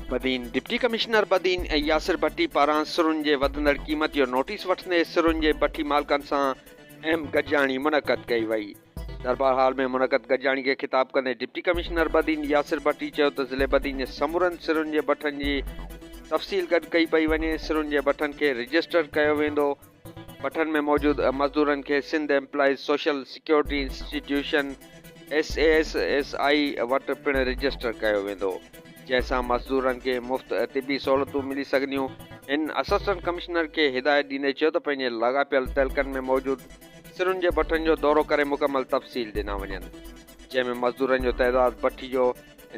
Badin, deputy commissioner Badin Yasir Bhatti پاران سرن جي وڌندڙ قيمت جو نوٽيس وٺندي سرن جي بٺي مالڪن سان اهم گڏجاڻي منعقد ڪئي وئي. دربار هال ۾ منعقد گڏجاڻي کي خطاب ڪندي ڊپٽي ڪمشنر بدين ياسر ڀٽي چيو ته ضلعي بدين جي سمورن سرن جي بٺن جي تفصيل گڏ ڪئي پئي وڃي، سرن جي بٺن کي رجسٽر ڪيو ويندو، بٺن ۾ موجود مزدورن کي Sindh employees social security institution, S A S S I, وٽ پڻ رجسٽر ڪيو ويندو، جنهن سان مزدورن کي مفت طبي سهولتون ملي سگهنديون. هن اسسٽنٽ ڪمشنر کي هدايت ڏيندي چيو ته پنهنجي لاڳاپيل تعلقن ۾ موجود سرن جي بٺن جو دورو ڪري مڪمل تفصيل ڏنا وڃن، جنهن ۾ مزدورن جو تعداد، بٺي جو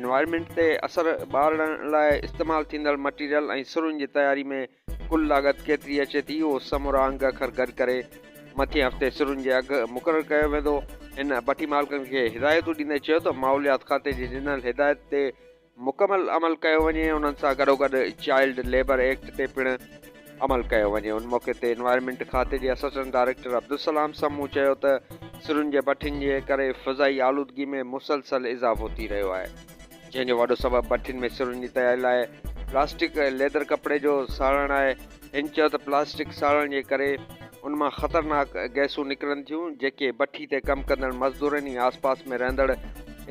انوائرمينٽ تي اثر، ٻارڙن لاء استعمال ٿيندڙ مٽيريل ۽ سرن جي تياري ۾ ڪل لاڳت ڪيتري اچي ٿي اهو سمورا انگ اکر گڏ ڪري مٿين هفتي سرن جي اگهه مقرر ڪيو ويندو. هن بٺي مالڪن کي هدايتون ڏيندي چيو ته ماحوليات کاتي جي ڏنل هدايت تي مڪمل عمل ڪيو وڃي انهن سان گڏوگڏ چائلڊ ليبر ايڪٽ تي پڻ عمل ڪيو وڃي. ان موقعي تي انوائرمينٽ کاتي جي اسسٽنٽ ڊائريڪٽر عبدالسلام سمون چيو ته سرن جي بٺين جي ڪري فضائي آلودگي ۾ مسلسل اضافو ٿي رهيو آهي. جنهن جو وڏو سبب بٺين ۾ سرن جي تياري لاء پلاسٽڪ ۽ ليدر ڪپڙي جو ساڙڻ آهي. هن چيو ته پلاسٽڪ ساڙڻ جي ڪري ان مان خطرناڪ گئسون نڪرن ٿيون، جيڪي بٺي تي ڪم ڪندڙ مزدورن ۽ آس پاس ۾ رهندڙ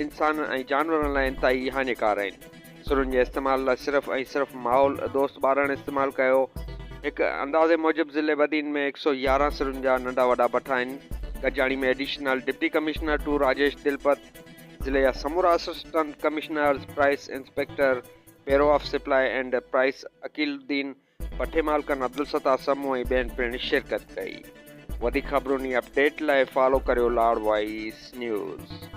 انسانن ۽ جانورن لاء انتهائي هاڃيڪار آهن. سرن جي استعمال لاء صرف ۽ صرف ماحول دوست ٻارڻ استعمال ڪيو. هڪ اندازي موجب ضلعي بدين ۾ 111 سرن جا ننڍا وڏا بٺا آهن. گڏجاڻي ۾ additional deputy commissioner two Rajesh Dilpat, ضلعي جا سمورا assistant commissioners, price inspector, bureau of supply and price Aqeel Uddin, بٺي مالڪن عبدالستار سمون ۽ ٻين پڻ شرڪت ڪئي. وڌيڪ خبرن ۽ اپڊيٽ لاء فالو ڪريو لاڙ وائيس نيوز.